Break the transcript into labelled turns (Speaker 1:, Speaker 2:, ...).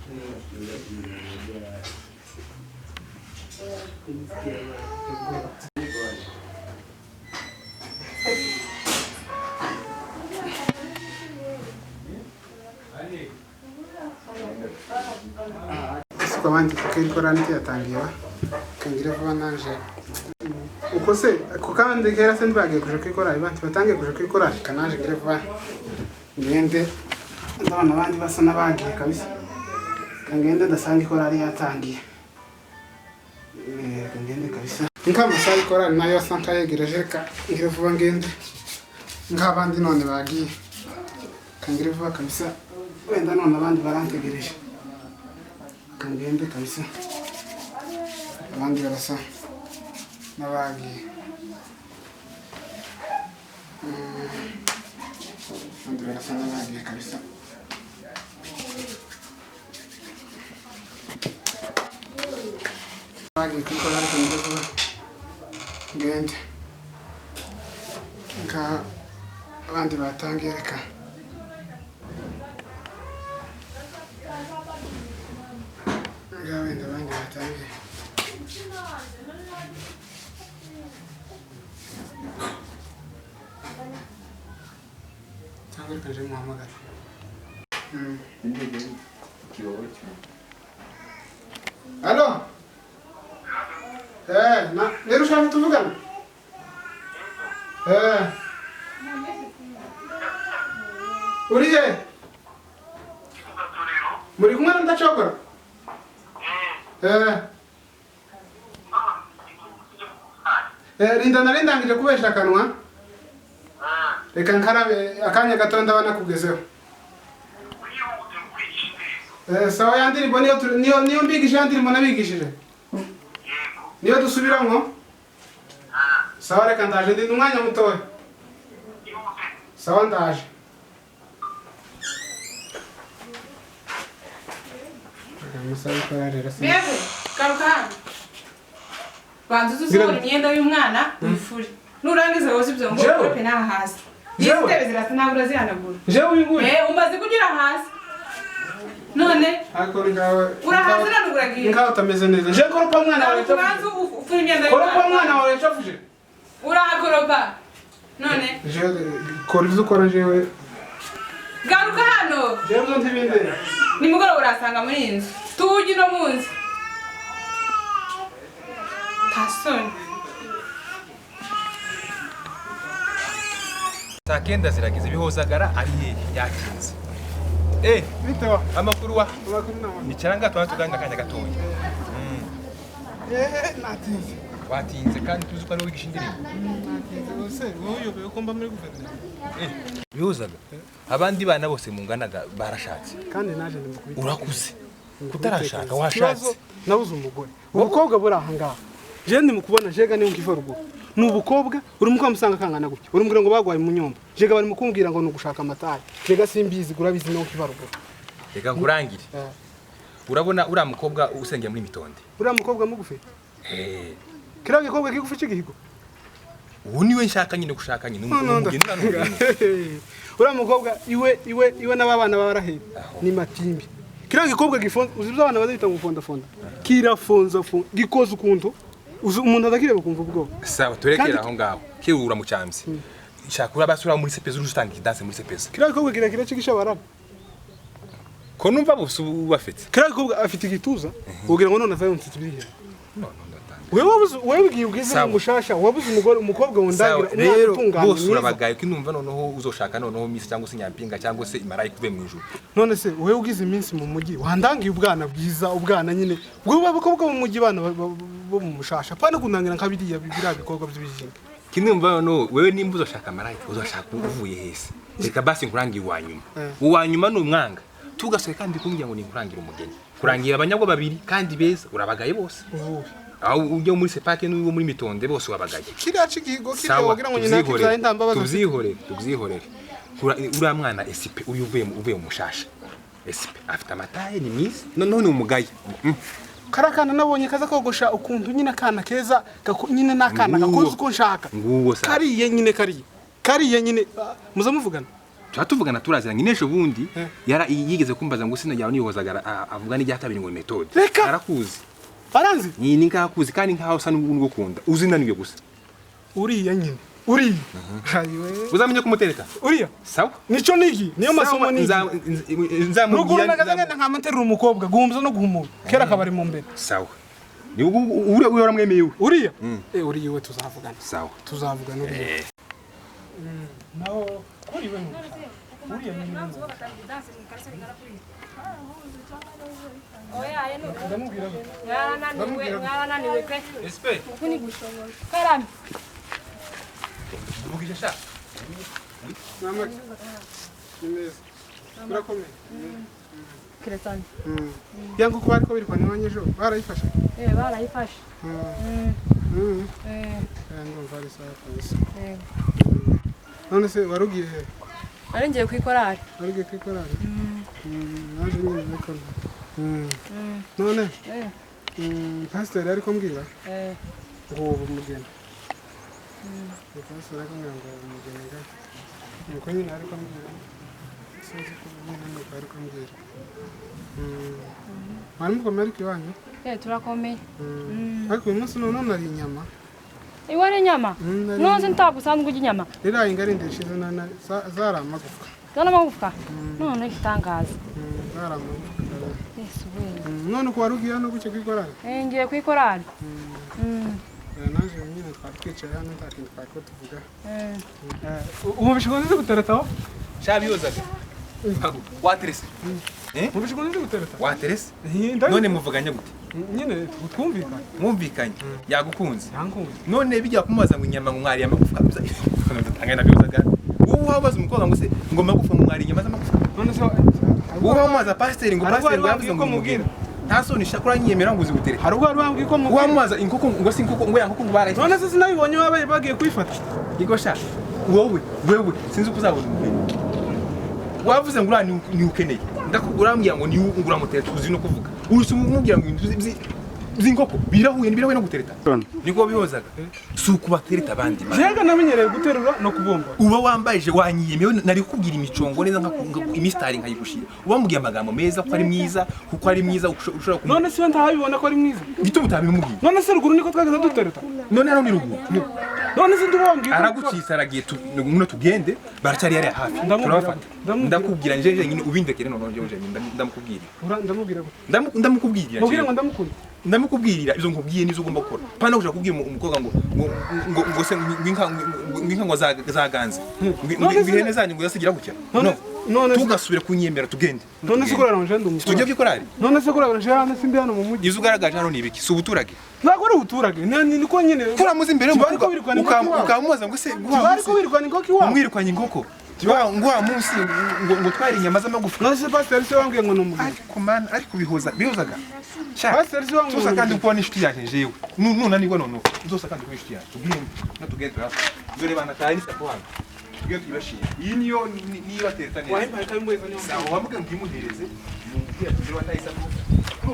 Speaker 1: Isuka abandi kuko ikora ntiyatangiye kangire vuba naje uko se ku kandi kera se ntibagiye kuja kwikora ibanti batangiye kuja kwikora reka naje ngire vuba ngende ndabona abandi basa n'abagiye kabisa kangende ndasanga ikorari yatangiye. Reka ngende kabisa nk'amasaha ikorari nayo asa nkayegereje, reka ngire vuba ngende nk'abandi none bagiye, kangire vuba kabisa wenda none abandi barantegereje, kangende kabisa abandi barasa n'abagiye. Abandi barasa n'abagiye kabisa. Bagiye kwikora, ariko ngire vuba ngende nka abandi batangiye, reka nga wenda abandi batangiye cyangwa reka nje muhamagare. Alo? Na rero ushaka tuvugana? Uri he? Muri kumwe na Ndacogora? Rinda nari ndangije kubesha akanwa. Reka nkarabe akanya gato ndabona kugezeho. Sawa ya ndirimbo niyo niyo mbigishije, ya ndirimbo nabigishije. Niyo dusubiramo? Sawa reka ndaje ndi umwanya mutoya. Sawa ndaje.
Speaker 2: Bebe, garuka hano. Banza uze usohora imyenda y'umwana uyifure. Nurangiza woze ibyo ngo ukorope n'aha hasi. Izi ntebe zirasa ntabwo urazihanagura.
Speaker 1: Jewe uyu nguyu.
Speaker 2: Umaze kugira hasi. None
Speaker 1: ariko ngawe
Speaker 2: urahazi none uragiye.
Speaker 1: Ngawe utameze neza. Je koropa umwana wawe.
Speaker 2: Banza ufure imyenda y'umwana.
Speaker 1: Koropa umwana wawe yacafuje.
Speaker 2: Urakoropa. None
Speaker 1: je kora ibyo ukora jewe.
Speaker 2: Garuka hano.
Speaker 1: Jewe byo ntibindeba.
Speaker 2: Nimugoroba urasanga muri iyi nzu. Tuwugi no munsi. Tasoni.
Speaker 3: Saa kenda zirageze Bihozagara ari hehe yakinze.
Speaker 1: Bitewa.
Speaker 3: Amakuru wa?
Speaker 1: Amakuru nawe.
Speaker 3: Nicara ngaha tuba tuganira akanya gatoya.
Speaker 1: Natinze.
Speaker 3: Watinze kandi tuzi ko ari wowe wigisha indirimbo.
Speaker 1: Natinze rwose wowe uyobewe ko mba muri guverinoma.
Speaker 3: Bihozaga. Abandi bana bose munganaga barashatse.
Speaker 1: Kandi naje ndimukubita.
Speaker 3: Urakuze. Kutarashaka washatse.
Speaker 1: Nabuze umugore. Ubukobwa buri aha ngaha. Je ndimukubona jega niyo nkiva ruguru. Ni ubukobwa uri mukamusanga kangana gutya. Uri mbwira ngo bagwaye mu nyumba. Jega bari mukumbwira ngo nugushaka amataye. Jega simbizi gurabizi niyo nkiva ruguru.
Speaker 3: Reka nkurangire. Urabona uriya mukobwa usengera muri Mitonde.
Speaker 1: Uriya mukobwa mugufi? Kiriya gikobwa kigufi cy'igihigo.
Speaker 3: Ubu niwe nshaka nyine gushaka nyine umugeni n'umugeni.
Speaker 1: Uriya mukobwa iwe iwe iwe n'ababana barahera. Ni matimbi. Kiriya gikobwa gifonza uzi ibyo abana bazita ngo fonda fonda. Kirafonza fonda gikoze ukuntu uzi umuntu adakireba kumva ubwoba.
Speaker 3: Sawa turekera aho ngaho. Kirura mu cyamzi. Nshaka urabasura muri sepeza urutanga idanse muri sepeza.
Speaker 1: Kiriya gikobwa kirekire cy'igishabarara.
Speaker 3: Ko numva bose ubafite.
Speaker 1: Kiriya gikobwa afite igituza ugira ngo none avayo mfite ibihe.
Speaker 3: No no ndatanga.
Speaker 1: Wewe wabuze wewe ugiye ubwize umushasha wabuze umugore umukobwa wundagira
Speaker 3: umwana utunganye. Bose urabagaye ko numva noneho uzoshaka noneho miss cyangwa se nyampinga cyangwa se imarayika uve mu ijuru.
Speaker 1: None se wewe ugize iminsi mu mujyi wandangiye ubwana bwiza ubwana nyine bwo abakobwa mu mujyi bana bo mu mushasha pana kundangira nka biriya biriya bikorwa by'ibijinga.
Speaker 3: Kinumva noneho wewe nimba uzoshaka marayika uzoshaka uvuye hese. Reka basi nkurangiye uwanyuma. Uwanyuma ni umwanga. Tugasoye kandi kumbwira ngo ninkurangira umugeni. Kurangira abanyagwa babiri kandi beza urabagaye bose. Aho ujya muri sepake n'uwo muri Mitonde bose wabagaye.
Speaker 1: Kiriya cigihigo kiriya wagira ngo nyina kibyaye ntambabaza.
Speaker 3: Tubyihorere tubyihorere. Uriya mwana esipe uyu uvuye mu mushasha. Esipe afite amataye ni mwiza noneho ni umugaye.
Speaker 1: Karakana nabonye kaza kogosha ukuntu nyina kana keza nyine nakana gakoze uko nshaka.
Speaker 3: Nguwo sa.
Speaker 1: Kariye nyine kariye. Kariye nyine muza muvugana.
Speaker 3: Turatuvugana turaziranye n'ejo bundi yara yigeze kumbaza ngo sina yawe nihozaga avuga n'irya kabiri ngo methode.
Speaker 1: Reka!
Speaker 3: Arakuzi.
Speaker 1: Aranzi.
Speaker 3: Ni nkakuzi kandi nkaho usa n'ugukunda. Uzi naniwe gusa.
Speaker 1: Uriya nyine. Uriya. Ayiwe.
Speaker 3: Uzamenye kumutereta.
Speaker 1: Uriya.
Speaker 3: Sawa?
Speaker 1: Nico nigi, niyo masomo nigi.
Speaker 3: Nzamubwira.
Speaker 1: Ruguru nagaza ngenda nkamuterura umukobwa, guhumza no guhumura. Kera akabari mu mbere.
Speaker 3: Sawa. Ni uriya uramwemeye we.
Speaker 1: Uriya? Uriya we tuzavugana.
Speaker 3: Sawa.
Speaker 1: Tuzavugana uriya. Naho kuri we. Uriya nyine. Ndamubwira.
Speaker 2: Mwarananiwe pe.
Speaker 3: Espe.
Speaker 2: Karame.
Speaker 3: Vugisha sha.
Speaker 1: Mama. Ni meza. Urakomeye.
Speaker 2: Kiretani.
Speaker 1: Yangu ko bariko birikwa n'abanyejo barayifashe.
Speaker 2: Barayifashe.
Speaker 1: Ndumva ari sawa kabisa. None se warugiye he?
Speaker 2: Ari ngiye kwikorari.
Speaker 1: Warugiye kwikorari? Naje nyine ndakora. None? Pastor ariko mbwira? Ngo ubu mugeni. Pastor ariko mbwira ngo ubu mugeni ga. Nuko nyine ariko mbwira. Sinzi ko nyine nuko ariko mbwira. Mwari mukomeye ariko iwanyu?
Speaker 2: Turakomeye.
Speaker 1: Ariko uyu munsi none nari inyama.
Speaker 2: Iwe ari inyama? None ntabwo usanzwe urya inyama?
Speaker 1: Ririya ingari ndishize zari amagufwa.
Speaker 2: Zari amagufwa? None igitangaza.
Speaker 1: Zari amagufwa.
Speaker 2: Yesu we.
Speaker 1: None uko warugiye hano gutya kwikorari?
Speaker 2: Ngiye kwikorari.
Speaker 1: Naje nyine twari twicaye hano nta kintu twari ko tuvuga. Umubishe ukunze guteretaho?
Speaker 3: Sha biyozaga. Waterese.
Speaker 1: Umubishe ukunze gutereta?
Speaker 3: Waterese? None muvuganye gute?
Speaker 1: Nyine twumvikanye.
Speaker 3: Mwumvikanye. Yagukunze.
Speaker 1: Yankunze.
Speaker 3: None bijya kumubaza ngo inyama ngo mwari amagufwa. Ndatanga nabiyozaga. Wowe wabaza umukobwa ngo se ngo magufa ngo mwari inyama z'amagufa.
Speaker 1: None se
Speaker 3: wowe wamubaza pasiteri ngo pasiteri ngo yavuze ngo mubwire. Nta soni shakura nyemera ngo uzi gutereta.
Speaker 1: Hari ubwo wari wambwiye ko mubwira.
Speaker 3: Wamubaza inkoko ngo si inkoko ngo ya nkoko ngo barayifata.
Speaker 1: None se sinabibonye wabaye bagiye kuyifata.
Speaker 3: Yego sha. Wowe wewe sinzi uko uzabona umugeni. Wavuze ngo uriya ni ukeneye. Ndakugura mbwira ngo ni ngura mutereta uzi no kuvuga. Urusi umubwira ngo z'inkoko birahuye birahuye no gutereta. Niko bihozaga. Si ukubatereta abandi.
Speaker 1: Jega namenyereye guterura no kubumba.
Speaker 3: Uba wambaje wanyiyemewe nari kukubwira imicongo neza nka imistari nkayigushira. Ubamubwiye amagambo meza ko ari mwiza kuko ari mwiza ushobora kumubwira.
Speaker 1: None se ntabibona ko ari mwiza.
Speaker 3: Gituma utabimubwiye.
Speaker 1: None se ruguru niko twageze dutereta.
Speaker 3: None hano ni ruguru.
Speaker 1: None se ndubambwiye.
Speaker 3: Aragucitsa aragiye ngino tugende baracyari yari hafi. Turabafata. Ndakubwira nje nyine ubindekere none nje ndamukubwira.
Speaker 1: Ndamubwira.
Speaker 3: Ndamukubwira.
Speaker 1: Mubwira ngo ndamukunda.
Speaker 3: Ndamukubwirira izo nkubwiye nizo ugomba gukora. Pana ushaka kubwira umukobwa ngo ngo ngo se ngwinka ngwinka ngo zaganze. Ngwihene zanyu ngo yasigira gutya. No. Tugasubira kunyemera tugende.
Speaker 1: None se kurara nje ndumukora.
Speaker 3: Tujye kwikorari.
Speaker 1: None se kurara nje hano sindi hano mu mujyi.
Speaker 3: Izo ugaragaje hano ni ibiki? Si ubuturage.
Speaker 1: Ntabwo ari ubuturage. Ni ko nyine.
Speaker 3: Kuramuza imbere y'umukobwa ukamubaza ngo se
Speaker 1: bari ko wirukana inkoko iwawe.
Speaker 3: Umwirukanye inkoko. Ngo wa munsi ngo twari inyama z'amagufa.
Speaker 1: None se pastor se wambwiye ngo numubwire.
Speaker 3: Ariko man ariko bihoza bihozaga.
Speaker 1: Pastor se wambwiye.
Speaker 3: Tusa kandi uko n'inshuti yanjye jewe. Nunanirwa none. Nzosa kandi kuba inshuti yanjye. Tugende no tugende turasa. Dore bana tarisa ko hano. Tugende tuyibashire. Iyi niyo niba tereta neza.
Speaker 1: Wayimpaye kayimuheza niyo.
Speaker 3: Sawa wamuga ngimuhereze. Mubwira tugire watayisa ko.